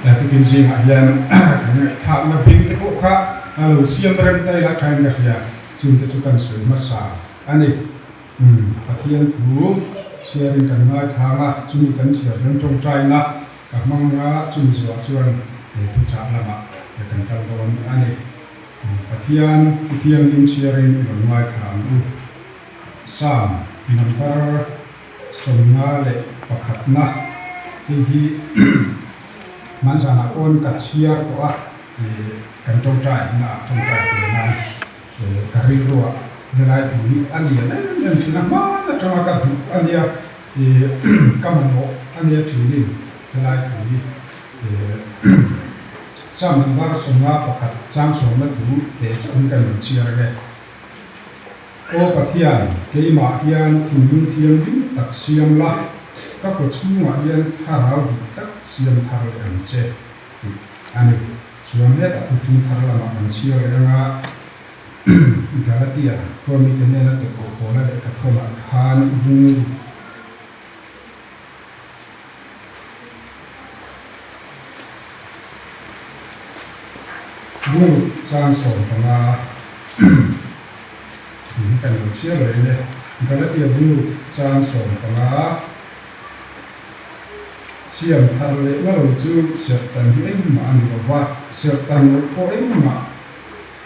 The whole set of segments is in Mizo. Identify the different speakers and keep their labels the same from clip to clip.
Speaker 1: Tukin zingah hian kan ngaihthlakna bing te pawh kha a lo siam rem ta ila thain ka hria. Chungte chu kan sawi hmasa a ni. Pathian thu chhiarin kan ngaithlang a, chumi kan chhiar chuan tawngtaina ka hmang a, chumi zawhah chuan thuchah lamah kan kal dawn a ni. Pathian thu thianghlim chhiarin i rawn ngaithla ang u. Psalm number 51 hei hi hmanzanah pawn ka chhiar tawh a, kan tawngtai naah tawngtai tur nan ka rilruah helai thu hi a lian em em thin a, hman atanga ka duh a nia, ka mamawh a nia thinin helai thu hi Psalm number 51 chang sawmna thu te chu an kan rawn chhiar ang e. Aw Pathian, keimah hian thinlung thianghlim tak siam la, ka kaw chhungah hian thlarau dik tak siam thar leh ang che, tih a ni. Chuan hetah thuthlung thar lamah kan chhiar leh anga Galatia khua mite hnena tawrh pawla leh ka thawnah khan bung Bung chang 15 tih hi kan lo chhiar leh in e. Galatia bung chang 15 siam thar leh na lo chu serhtan hi engmah a ni lo va, serhtan loh pawh engmah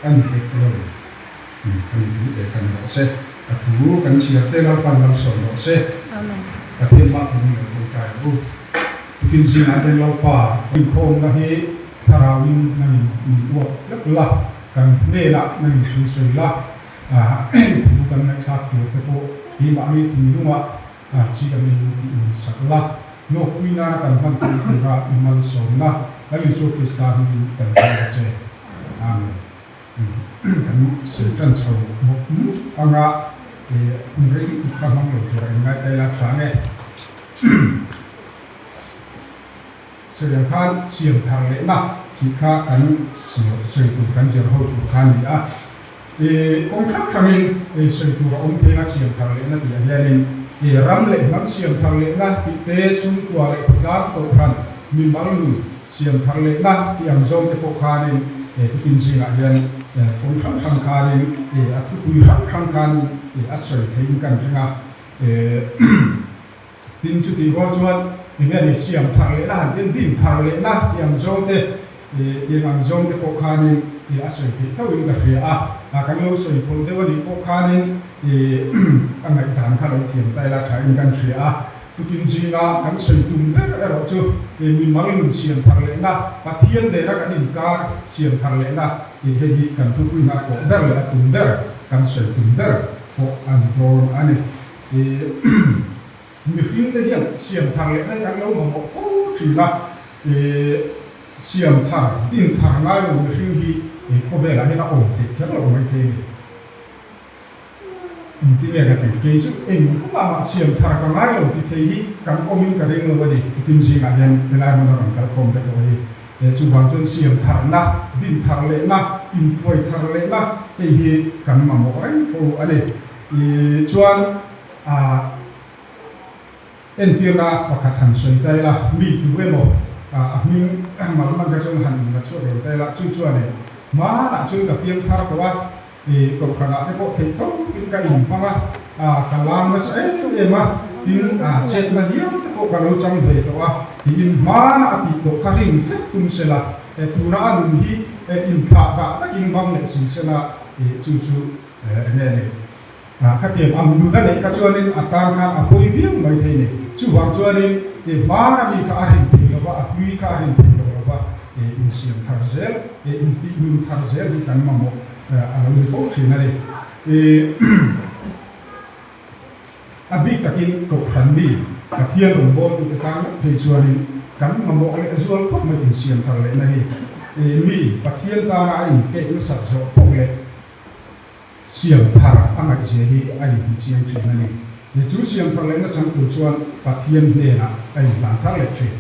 Speaker 1: a ni hek lo. Kan thu te khan rawh se. A thu kan chhiar te Lalpan malsawm rawh se. Pathian mah turin lo tawngtai ang u. Tukin zingah hian Lalpa inkhawmna hi thlarauin nangin min uap tlat la, kan hnenah nangin hrui sawi la, thu kan ngaihthlak tur te pawh keimahni thinlungah chi kan in tih min sak la, hlawkpui nana kan hman theih tura i malsawmna Lal Isua Krista hmingin kan dil a che. Amen. Kan sawi tan chho mawp mawp anga hun rei lutuk kha hmang lo tur a inngai ta ila tha nge. Sawi ang khan siam thar lehna tih kha kan sawi tur kan zir ho tur kha a ni a. Kawng hrang hrangin sawi tur a awm thei a siam thar lehna tih ah hianin ram leh hnam siam thar lehna tih te chhungkua leh khawtlang kohhran mimal nun Siam thar lehna tih ang zawng te pawh khanin tukin zingah hian kawng hrang hrang khanin a thupui hrang hrang khan a sawi theiin kan ring a. Tin chutih rual chuan enge ni siam thar lehna han en din thar lehna tih ang zawng te tiang ang zawng te pawh khanin a sawi theih tho in ka hria a. Kan lo sawi pawlh deuh a nih pawh khanin a ngaihdan kha lo thiam ta ila tha in kan hria a. Tukin zinga kan sawi tum ber erawh chu mimal nun siam thar lehna, Pathian nena kan inkar siam thar lehna tih hei hi kan thupui nghah pawh ber leh a tum ber, kan sawi tum ber pawh a ni dawn a ni. Mihringte hian siam thar lehna hi kan lo mamawh fo thin a, siam thar, din thar ngai lo mihring hi khawvelah hian a awm theih kher lo mai thei a ni. Engtin nge ka tih? Kei chu eng kawngah mah siam thar ka ngai lo ti thei hi kan awmin ka ring lo a ni. Tukin zingah hian helai hmuna rawn kal khawm te pawh hi chuvang chuan siam tharna, din thar lehna, intuai thar lehna hei hi kan mamawh reng fo a ni. Chuan ah. Entirna pakhat han sawi ta ila, mi tu emaw a hming mal man kha chuan han inla chhuak lo ta ila, chu chuanin hmanah chuan ka piang thar tawh a, i kohhranah te pawh theih tawpin ka inhmang a, ka lam nasa em em a, tin chetna hial te pawh ka lo chang ve tawh a, tiin hmanah a tih tawh kha rin tlat tum sela, tuna a nun hi inthlah dah takin hmang leh si sela, chu chu enge ni. Khatiang ang nun a neih kha chuanin a tan khan a pawi viau mai thei ni. Chuvang chuanin i hmara mi kha a rin thei lo va, a hlui kha a rin thei lo lo va, insiam thar zel, intih nun thar zel hi kan mamawh a lo ni fo thin a ni. A bik takin Kohhran mi Pathian rawngbawltute tan ngawt phei chuanin kan mamawh leh zual khawp mai insiam thar lehna hi. Mi Pathian tana a inpek nasat zawh pawh leh Siam thar a ngaihzia hi a inhmu chiang thin a ni. Chu siam thar lehna chang tur chuan Pathian hnenah a inhlan thar leh thin.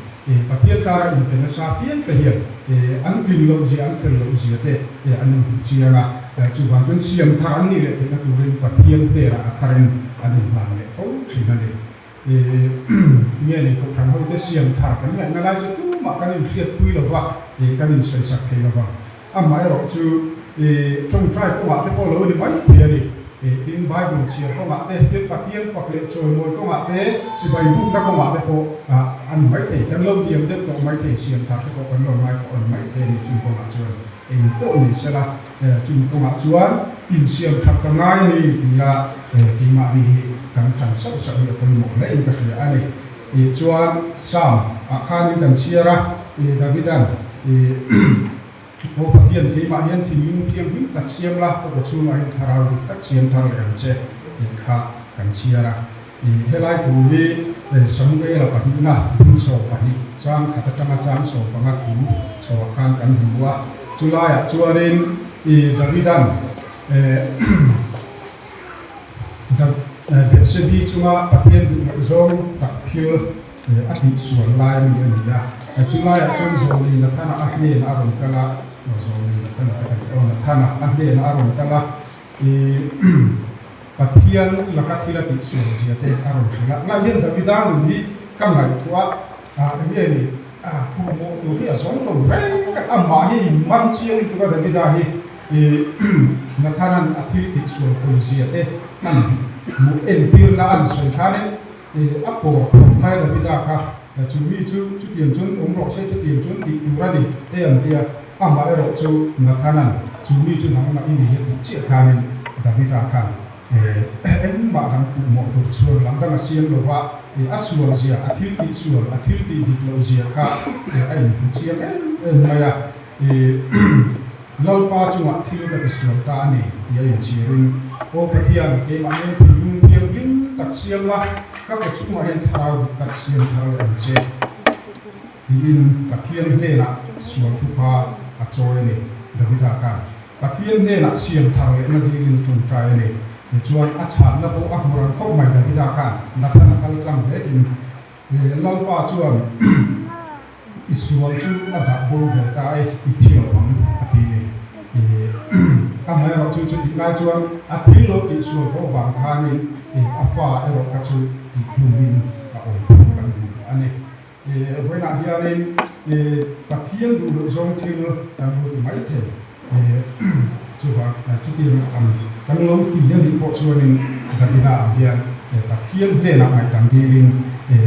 Speaker 1: Pathian kara inte nasa piang te hian an tlin loh zia, an fel loh zia te an inhmu chiang a. Chuvang chuan siam thar an nih leh theihna turin Pathian hnenah a tharin an inhlan leh fo thin a ni. Nge ni kohhran hote siam thar kan ngaihna lai chu tumah kan inhriatpui lo va, kan insawisak thei lo va. Amaherawh chu tawngtai kawngah te pawh lo ni mai thei a ni. Tin, Bible chhiar kawngah te, tin Pathian fak leh chawimawi kawngah te, chibai bukna kawngah te pawh a ni mai thei. Kan lo diam deuh tawh mai thei, siam thar te pawh kan lo ngai pawh a ni mai thei a ni chung kawngah chuan. Eng pawh ni sela, chung kawngah chuan insiam that ka ngai a ni tia keimahni hi kan tan sauh sauh hi a pawimawh hle in ka hria a ni. Chuan Psalm ah khanin kan chhiar a, Davidan Aw Pathian, keimah hian thinlung thianghlim tak siam la, ka aw chhungah hian thlarau dik tak siam thar leh ang che tih kha kan chhiar a. Helai thu hi Samuela pahnihna bul 12 chang khat atanga chang 15 thu chhoah khan kan hmu a. Chulaiah chuanin Davidan Bethsebi chunga Pathian duh loh zawng tak thil a tihsual lai mi a ni a. Chulaiah chuan Zawli Nathana a hnenah a rawn kal a, Zawli Nathana te kan ti aw, Nathana a hnenah a rawn kal a. Pathian laka thil a tihsual zia te a rawn hrilh a. Ngaih hian Davida nun hi ka ngaihtuah a, eng nge ni, pumawh tur hi a zawng lo reng a, amah hi inman chiang lutuk a Davida hi Nathana'n a thil tihsual pawi zia te an hmuh entirna an sawi khanin a pawr phawt mai Davida kha chu mi chu chutiang chuan awm rawh se, chutiang chuan tih tur a ni te an ti a. Amah erawh chu Nathana'n chu mi chu nangmah i ni a tih chiah khanin Davida khan engmah dang puhmawh tur chhuan lam dang a siam lo va, a sual zia, a thil tih sual, a thil tih dik loh zia kha a inhmu chiang em em mai a. Lalpa chungah thil ka tisual ta a ni tih a inchhirin, Aw Pathian, keimah hian thinlung thianghlim tak siam la, ka ke chungah hian thlarau dik tak siam thar leh ang che. Tiin Pathian hnenah sual thupa a chawi a ni. Davida khan Pathian hnenah siam thar lehna dilin tawngtai a ni. Tichuan a chhanna pawh a hmu rang khawp mai Davida khan Nathana kal tlang hlekin Lalpa chuan i sual chu a dah bo ve ta e, i thi lo ang a ti ni. Amaherawh chu chutih lai chuan a thil lo tih sual pawh vang khanin a fa erawh kha chu tihhlumin a awm thung kan hmu a ni. Vawiinah hianin Pathian duh loh zawng thil kan lo ti mai thei. Chuvang chutiang ang kan lo ti a nih pawh chuanin Davida ang hian Pathian hnenah ngaihdam dilin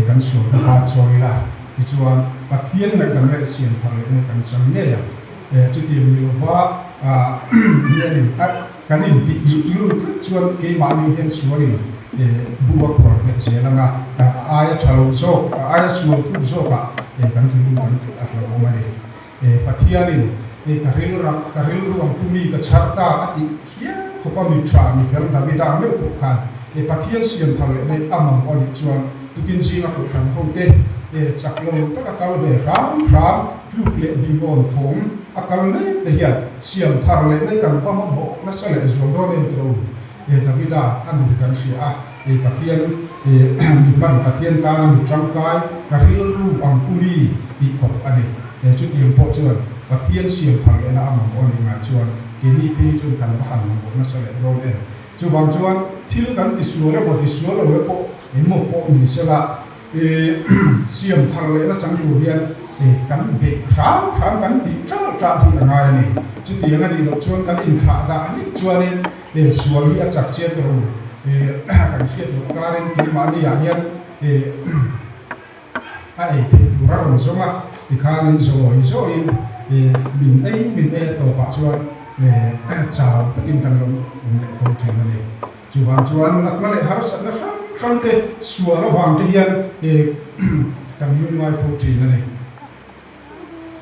Speaker 1: kan sual hmapa chawi la. Tichuan Pathian ngaihdam leh siam thar lehna kan chang ngei ang. Chutiang ni lova hianin kan intih luh tlat chuan keimahni hian sualin bu a khuar nghet zel ang a, a aia tha lo zawk, a aia sual thuk zawkah kan thinlung kan tih a hlauhawm a ni. Pathianin ka rilrang, ka rilru ang pumi ka chhar ta a tih hial khawpa mi tha, mi fel Davida meuh pawh khan Pathian siam thar leh neih a mamawh a nih chuan tukin zinga kohhran hote chak lo taka kal ve hram hram tluk leh dingawn fawng a kal mek te hian siam thar leh neih kan va mamawh nasa leh zual dawn em tawh u. Davida a nun kan hria a, Pathian mi hman, Pathian tana mi tangkai, ka rilru ang pu mi tih khawp a ni. Chutiang pawh chuan Pathian siam thar lehna a mamawh a nih ngai chuan keini phei chuan kan va han mamawh nasa leh dawn em. Chuvang chuan thil kan tisual emaw tisual lo emaw emaw pawh ni sela, Siam thar lehna chang tur hian kan beih hram hram kan tih ṭalh ṭalh hi a ngai a ni. Chutiang a nih loh chuan kan inthlah dah hlek chuanin sual hi a chak chian tawh u. Kan hriat loh karin keimahni ah hian a ei theih tur a rawn zawng a, tikhanin zawi zawiin min ei min ei a tawpah chuan chau takin kan lo awm leh fo ṭhin a ni. Chuvang chuan natna leh harsatna hrang hrang te sual avang te hian kan lungngai fo thin a ni.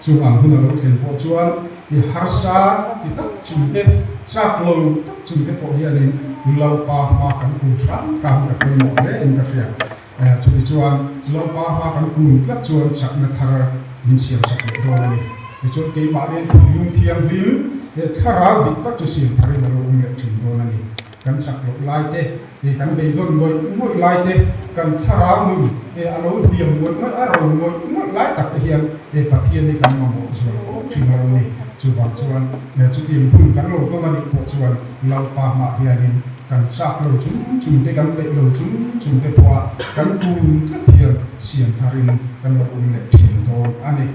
Speaker 1: Chung ang hun a lo thlen pawh chuan i harsa ti tak chung te, chak lo tak chung te pawh hianin Lalpa hma kan kun hram hram hi a pawimawh hle in ka hria. Chuti chuan Lalpa hma kan kun tlat chuan chakna thar min siam sak leh dawn a ni. Tichuan keimahni thinlung thianghlim leh thlarau dik tak chu siam tharin a lo awm leh thin dawn a ni. Kan chak loh lai te, kan beidawn ngawih ngawih lai te, kan thlarau nun a lo hliam ngawih ngawih, a ro ngawih ngawih lai tak te hian Pathian hi kan mamawh zual fo thin a lo ni. Chuvang chuan chutiang hun kan lo tawn a nih pawh chuan Lalpa hmah hianin. kan chak lo chung chung te, kan peih lo chung chung te pawha kan kun tlat hian siam tharin kan lo awm leh thin dawn a ni.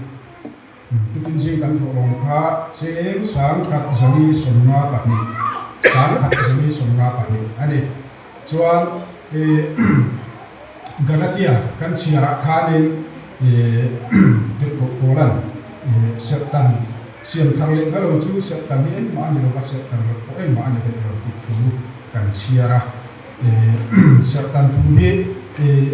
Speaker 1: Tukin zing kan thawhlawm kha cheng 1152, 1152 a ni. Chuan Galatia kan chhiarah khanin Tirhkoh Paula'n Serhtan siam thar leh na lo chu Serhtan hi engmah a ni lo va, Serhtan loh pawh engmah a ni hek lo tih thu kan chhiar a. Serhtan thu hi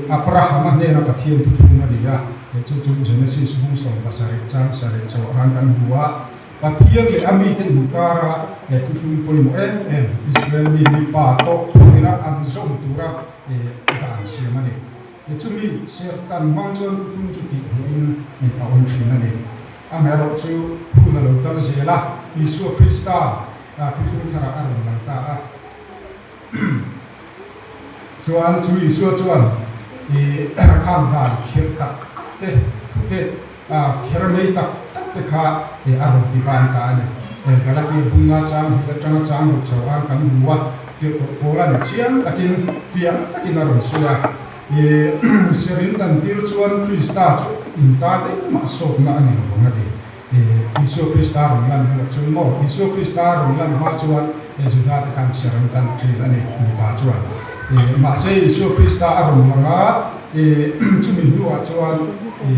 Speaker 1: Abrahama hnena Pathian thuthlung a ni a, chu chu Genesis bung 17 chang sarih chauh khan kan hmu a. Pathian leh a mite inkara he thuthlung pawimawh em em Israel mi mipa tawh hnena an zawm tura dan siam a ni. Chumi serhtan hmang chuan thuthlung chu tih hmuhin a awm thin a ni. Amaherawh chu hun a lo kal zel a, Isua Krista thuthlung tharah a rawn lang ta a. Chuan chu Isua chuan i khang dan khirh tak tak te, thute kher mei tak tak te kha a rawn ti ban ta a ni. Galatia bunga chang hnih atanga chang ruk chho an kan hmu a, tirhkoh Paula'n chiang takin, fiah takin a rawn sawi a. I serin dan tir chuan Krista chu intan engmah sawtna a ni lovang a ti. Isua Krista rawn lan hnuah chuan maw? Isua Krista rawn lan hma chuan Juda te khan ser an tan thin a ni, mipa chuan. Mahse Isua Krista a rawn lang a, chumi hnuah chuan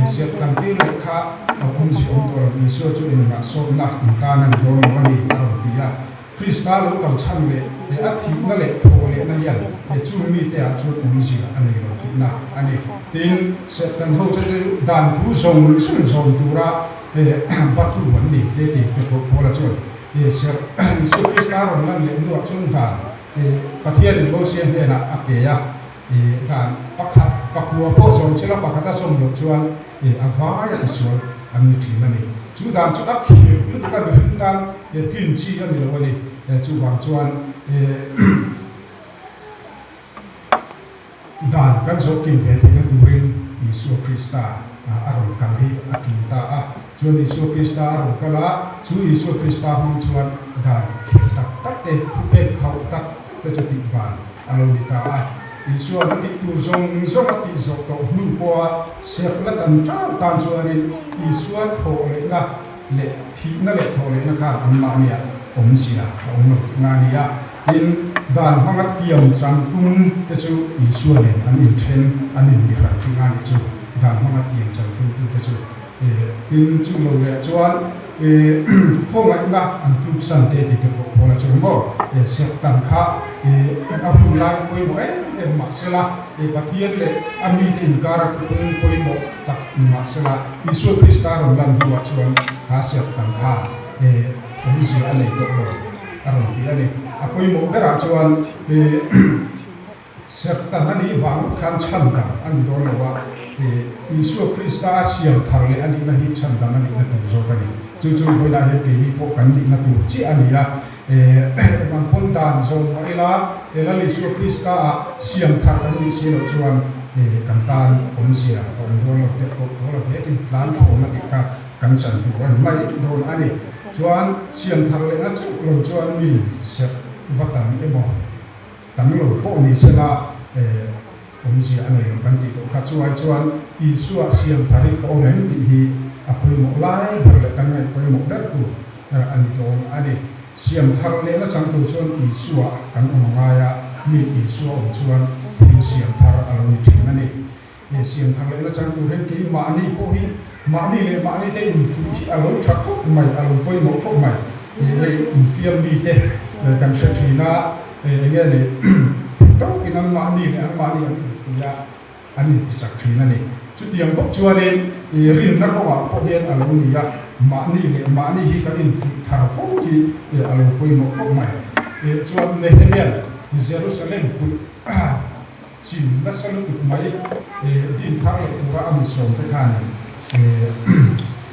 Speaker 1: ser tan tir leh kha a awmzia awm tawh lo, Isua chu engmah sawtna intan a ni dawn lo a ni, a rawn ti a. Krista lo kal chhan leh he a thihna leh thawh lehna hian he chung mite ah chuan awmzia a nei lo tihna a ni. Tin, Satan ho chu dan thu zawng zawng zawm tura he batu an ni te tih te pawh Paula chuan he serh Isua Krista rawn lan leh hnuah chuan dan he Pathianin Mosia hnenah a pe a, he dan pakhat pakua pawh zawm sela pakhat a zawm loh chuan he a vai a tisual an ni thin a ni. Chu dan chu a khir lutuk a mihring tan he tlin chi a ni lo a ni. Chuvang chuan he dan kan zawh kim ve theihna turin Isua Krista a rawn kal hi a tul ta a. Chuan Isua Krista a rawn kal a, chu Isua Krista hmang chuan dan khir tak tak te, thupek khauh tak tak te chu tihban a lo ni ta a. Isua'n a tih tur zawng zawng a tih zawh tawh hnu pawha serh la tan tan tan chuanin Isua thawh lehna leh thihna leh thawh lehna khan anmahniah awmzia a awm lo tihna a ni a. Tin, dan hmanga tiam chang tum te chu Isua nen an inthen, an inbihran tihna a nih chu, dan hmanga tiam chang tum tute chu. Tin, chu lo leh chuan khawngaihna an tluksan te tih te pawh Paula chuan maw Satan kha a hun lai pawimawh em em mahsela Pathian leh a mite inkara thupung pawimawh tak ni mahsela Isua Krista rawn lan hnuah chuan kha Satan kha awmzia a nei tawh lo a rawn ti a ni. A pawimawh berah chuan. Serhtan a nih vang khan chhandam a ni dawn lo a, Isua Krista a siam thar leh a nihna hi chhandam a nihna tur zawk a ni. Chu chu vawilah hian keini pawh kan nihna tur chiah a ni a, engang pawn dan zawm mah ila Lal Isua Krista ah siam thar kan nih si loh chuan kan tan awmzia a awm dawn lo teh pawh tawh lo vekin tlan thawm a tih kha kan chan tur a ni mai dawn a ni. Chuan siam thar lehna chauh lo chuan mi serh va tam emaw? Tam lo pawh ni sela awmzia a nei lo kan tih tawh kha. Chuai chuan Isua siam thar hi ka awm em tih hi a pawimawh lai ber leh kan ngaih pawimawh ber tur a ni dawn a ni. Siam thar lehna chang tur chuan Isua kan awm a ngai a, mi Isua awm chuan thil siam thar a lo ni thin a ni. He siam thar lehna chang tur hian kei mahni pawh hi mahni leh mahni te infuih hi a lo tha khawp mai, a lo pawimawh khawp mai. Hei infiam mi te kan hre thin a, eng nge ni tawkin an mahni leh an mahni an infuih a, an intichak thin a ni. Chutiang bawk chuanin rinna kawngah pawh hian a lo ni a, mahni leh mahni hi kan infuih thar fo hi a lo pawimawh khawp mai. Chuan Nehemian Jerusalem kulh Chim nasa lutuk mai din thar leh tura a mi sawm te khan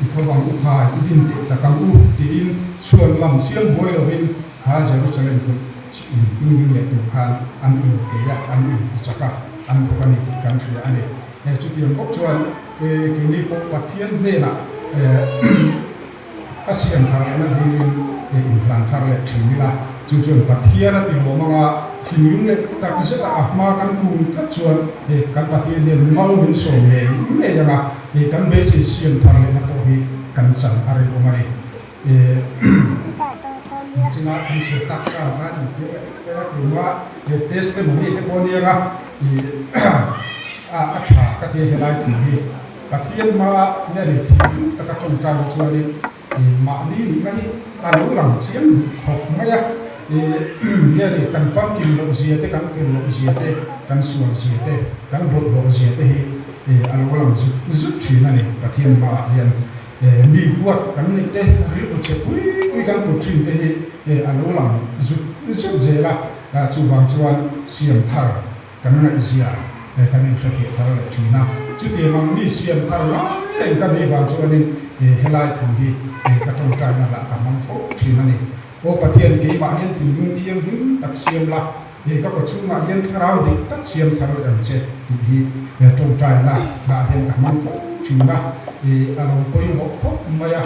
Speaker 1: i tho vang u khai, i din teh tak ang u tiin chhuan lam chiang buai lovin kha Jerusalem kut in tungding leh tur khan an in pe a, an in ti chak a, an thawk a ni tih kan hria a ni. Chutiang bawk chuan keini pawh Pathian hnenah a siam thar lehna dingin inhlan thar leh thin ila. Chu chuan Pathian a ti lawm anga thinlung leh tak zeta a hma kan kum tlat chuan he kan Pathian hian mal min sawm ngei ngei anga he kan beisei siam thar lehna pawh hi kan chan a rinawm a ni. Chunga kan chhiar tak sa ang khan infiam leh vek vek a tluma he testimony te pawh nia nga a tha ka tia helai thu hi Pathian hmaa nge ni thinlung taka tawngtai hi chuanin mahni nihna hi a lo lang chiang duh khawp mai a, nge ni kan famkim loh zia te kan fel loh zia te kan sual zia te kan bawlhhlawh zia te hi a lo lang zut zut thin a ni Pathian hmaah hian. Mi huat kan neih te, rilru chhe pui pui kan put thin te hi a lo lang zut zut zel a, chuvang chuan siam thar kan ngaihzia kan inhrefiah thar leh thin a. Chutiang ang mi siam thar ngai reng ka nih vang chuanin helai thu hi ka tawngtaina lah ka hmang fo thin a ni. Aw Pathian, keimah hian thinlung thianghlim tak siam la, he ka kawchhungah hian thlarau dik tak siam thar leh ang che tih hi he tawngtaina hnah hian ka hmang fo thin a, ih a lo pawimawh khawp mai a,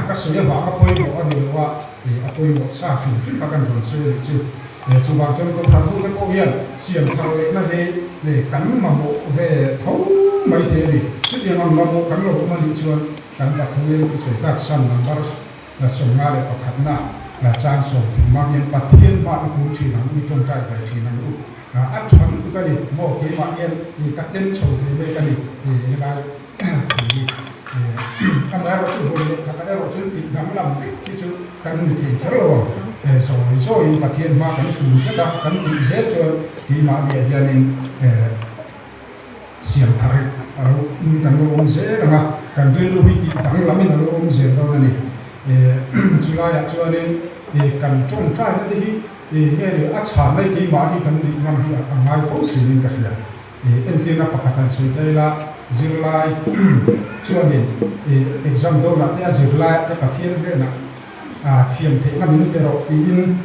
Speaker 1: ka sawi avanga pawimawh a ni lo a, ih a pawimawh sa hrim hrim a kan rawn sawi a nih chu. Chuvang chuan Kohhran hute pawh hian siam thar lehna hi kan mamawh ve tho mai thei a ni. Chutiang ang mamawh kan lo awm a nih chuan kan Pathian thusawi tak san number 21na chang 30 ah hian Pathian hma i kun thin ang u, i tawngtai ve thin ang u. A tha lutuk a ni maw, keimah hian ka tem chho ve mek a ni helai thu hi. Amaherawhchu vawi leh khatah erawh chuan tih danglam vek hi chu kan ni thei kher lo ang. Zawi zawiin Pathian hma kan kun tlat a, kan tih zel chuan keimahniah hianin Siam thar a lo in kan lo awm zel ang a, kan rilru hi tih danglamin a lo awm zel dawn a ni. Chulaiah chuanin kan tawngtaina te hi nge ni a chhan mai keimahni kan nih ngam hi a ngai fo thinin ka hria. Entirna pakhat han sawi ta ila, zirlai chuanin exam dawnah te a zirlaiah te Pathian hnenah thiam theihna min pe rawh tiin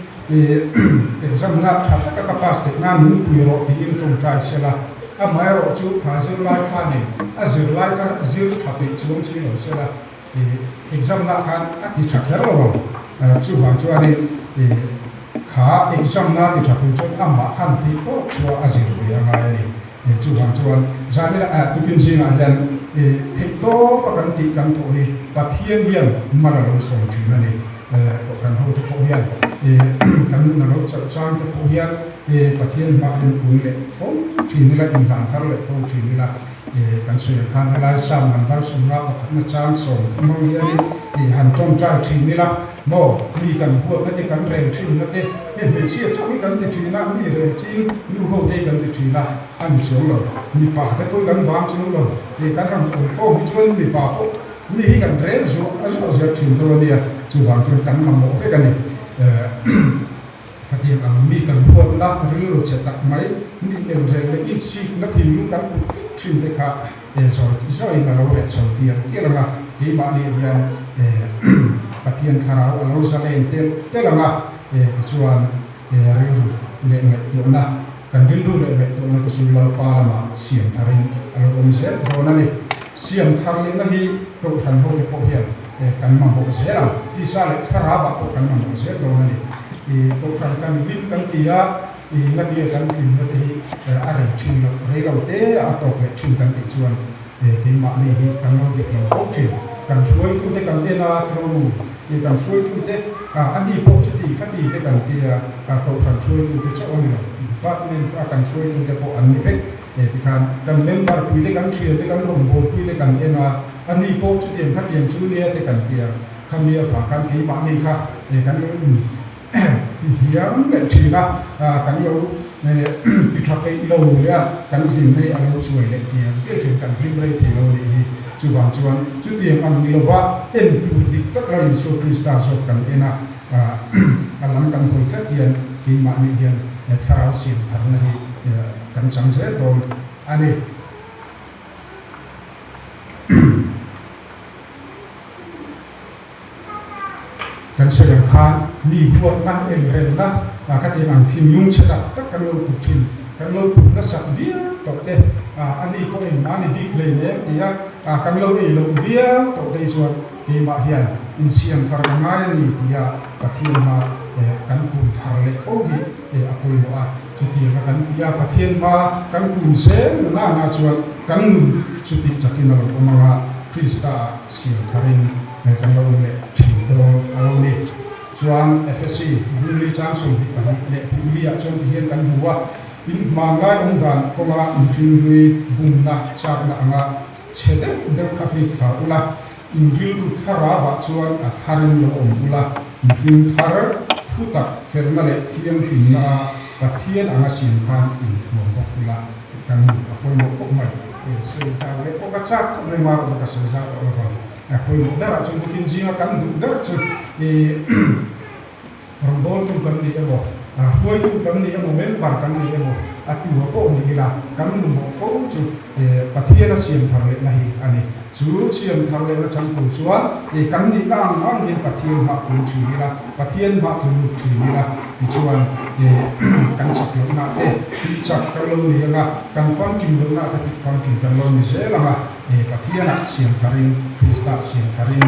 Speaker 1: exam na tha taka ka pass theih nan min pui rawh tiin tawngtai sela, amaherawh chu kha zirlai khanin a zirlai kha zir tha peih chuang si lo sela exam na khan a ti tha kher lo ang. Chuvang chuanin kha exam na ti tha tur chuan amah khan tih tawp chhuah a zir ve a ngai a ni. Chuvang chuan Zanila tukin zingah hian theih tawpa kan tih kan thawh hi Pathian hian mal a lo sawi thin a ni. Kohhran hote pawh hian kan nun a lo chauh chang te pawh hian Pathian hmah hian kun leh fo thin ila, inhlan thar leh fo thin ila. Kan sawi ang khan helai Psalm number 51na chang 30 ang hianin han tawngtai thin ila maw, mi kan huatna te kan rel thinna te, he hmeichhia chauh hi kan ti thin a, mi rel ching nu ho te hi kan ti thin a, a ni chuang lo. Mipa te pawh hi kan vang chuang lo, kan han awm khawm hi chuan mipa pawh mi hi kan rel zuah zuah zel thin dawn a nia, chuvang chuan kan mamawh vek a ni. Khatiang ang mi kan huatna rilru che tak mai, mi elrel leh itsikna thinlung kan put tlat thin te kha zawi zawiin a lo reh chho tial tial ang a, keimahni hian Pathian thlarau a lo zalen tel tel ang a, tichuan rilru leh ngaihtuahna, kan rilru leh ngaihtuahna te chu Lalpa lamah siam tharin a lo awm zel dawn a ni. Siam thar lehna hi Kohhran hote pawh hian kan mamawh zel ang. Tisa leh thlarauah pawh kan mamawh zel dawn a ni. Kohhran kan hlim kan ti a, ngatia kan hlimna te hi a rei thin loh, rei lo te a tawp leh thin kan tih chuan keimahni hi kan lo dik lo fo thin. Kan hruaitute kan en a, tro kan hruaitute a ni pawh chuti khati te kan ti a, Kohhran hruaitute chauh a ni lo, department a kan hruaitute pawh an ni vek. He tikhan kan member pui te kan thian te kan rawngbâwl pui te kan en a, a ni pawh chutiang khatiang chu nia te kan ti a, khami avang khan keimahni kha kan lo in ti hniam leh thin a, kan lo ti tha peih lo leh a, kan hlim hei a lo chuai leh tiang tiang thin, kan hlim rei thei lo nih hi. Chuvang chuan chutiang ang ni lova en tur dik tak lo Isua Krista zawk kan en a, a lam kan hawi tlat hian keimahni hian thlarau siam tharna hi Kan chang zel dawn a ni. Kan sawi ang khan mi huatna, enrelna ka tih ang thinlung chhe tak tak kan lo put thin, kan lo put nasat viau tawh te, a ni pawh engmah ni bik hlei nem tia kan lo ei loh viau tawh te hi chuan keimah hian insiam thar ka ngai a ni tia Pathian hma. kan kun thar leh fo hi a pawimawh a. Chutianga kan tih a, Pathian hma kan kun zel na na chuan kan nun chu tih chakin a lo awm ang a, Krista ah siam tharin kan lo awm leh thin dawn a lo ni. Chuan Efesi Bungli chang 22 leh hnih li ah chuan tihian kan hmu a, in hmanlai awm dan kawnga mihring hlui bumna chakna anga chhe deuh deuh kha hlip thla ula, in rilru thlarauah chuan a tharin lo awm ula, mihring thar thu tak felna leh thianghlimna a Pathian anga siam khan inthuam bawk ula tih kan hmu a pawimawh khawp mai. Sawi zau leh pawh ka chak khawp mai, marawh chu ka sawi zau tawh lovang. A pawimawh berah chuan tukin zinga kan duh ber chu ih rawngbawltu kan ni emaw, hruaitu kan ni emaw, member kan ni emaw, a tua pawh ni ila kan mamawh fo chu Pathian a siam thar lehna hi a ni. Chu siam thar lehna chang tur chuan ih kan nihna ang ang hian Pathian hmah kun thin ila, Pathian hmah tlu lut thin ila tichuan ih kan chak lohna te tih chak kan lo ni ang a, kan famkim lohna te tih famkim kan lo ni zel ang a. Pathianah siam tharin, Kristah siam tharin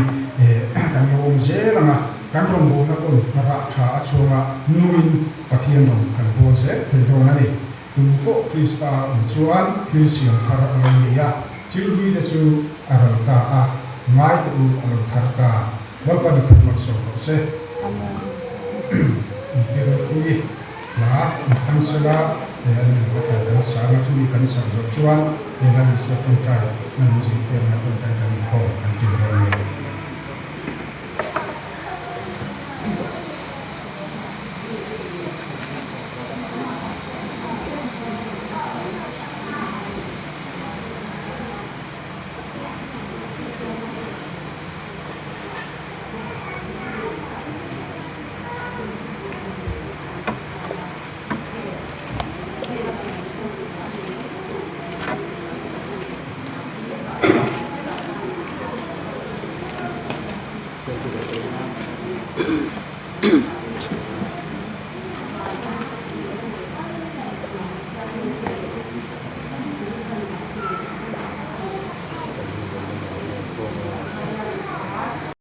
Speaker 1: kan lo awm zel ang a, kan rawngbawlna pawn rah tha a chhuang a, nungin Pathian rawn kan bawl zel thei dawn a ni. Tu pawh Krista a awm chuan thil siam thar a lo ni a, thil hluite chu a ral ta a, ngai teh u a lo thar ta. Lalpa ni phun malsawm rawh se.
Speaker 2: Amen.
Speaker 1: Intirhpui hla inthlang sela, he a ni lo thlai kan sang a, chumi kan sak zawh chuan he Lal Isua tawngtai na min zirtirna tawngtai kan inkhawm kan ṭin dawn a ni.